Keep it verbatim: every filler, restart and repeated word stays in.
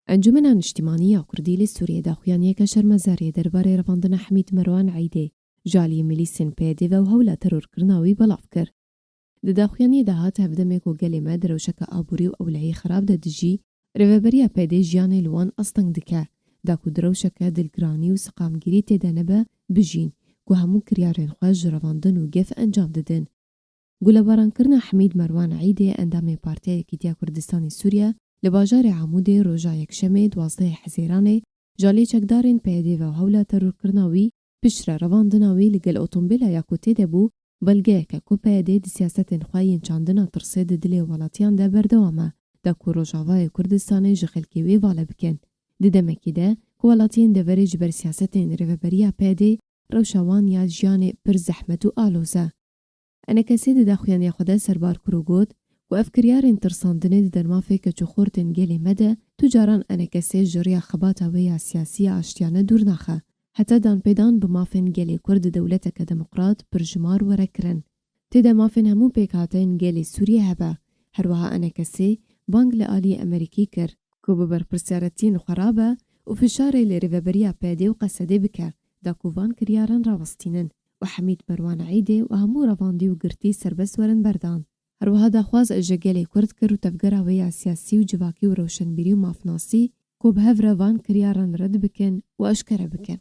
Encûmena Niştimanî ya Kurdî li Sûriyê daxuyaniyeke şermezariyê derbarê revandina Hemîd Merwan Eîdê ji aliyê milîsên P Y D ve û hewla terorkirina wî belav kir. Di daxuyaniyê de hat hevdemê ku gelê me di rewşeke aborî û ewlehî xirab de dijî, rêveberiya P Y D jiyanê li wan asteng dike, da ku di rewşeke dilgiranî û siqamgirî tê de nebe bijîn, ku hemû kiryarên xwe ji revandin û gef encam didin. Gulebaran kirina Hemîd Merwan Eîdê, endamê Partiya Yekîtiya Kurdistanê Sûriye, li bajarê Amûdê roja Yekşemê duwazdehê Hezêranê ji aliyê çekdarên P Y D ve û hewla terorkirina wî, piştre revandina wî li gel otomobîla ya ku tê de bû, belgeyeke ku P Y D di siyasetên xwe yên çandina tirsê di dilê welatiyan de berdewam e, da ku Rojavayê Kurdistanê ji xelkê wê vale bikin. Di demekî de ku welatiyên deverê ji ber siyasetên rêveberiya P Y D rewşa wan ya jiyanê pir zehmet û aloz e. Enekesê di daxuyaniya xwe de serbar kir û got ku ev kiryarên tirsandinê di dermafê keç û xortên gelê me de tu caran enekesê ji riya xebata wê ya siyasî ya aştiyane dûr naxe. Heta danpêdan bi mafên gelê Kurd di dewleteke demokrat pirjimar were kirin. Tê de mafên hemû pêkhateyên gelê Sûriyê hebe. Herwiha enekesê bang li aliyê Amerîkî kir ku bi berpirsyariyetiyên xwe rabe û fişarê li rêveberiya P Y D û Qesedê bike, da ku van kiryaran rawestînin û Hemîd Merwan Eîdê û hemû revandî û girtî serbest werin berdan. Herwiha daxwaz ji gelê Kurd kir û tevgera wê ya siyasî û civakî û rewşenbîrî û mafnasî ku bi hev re van kiryaran red bikin û eşkere bikin.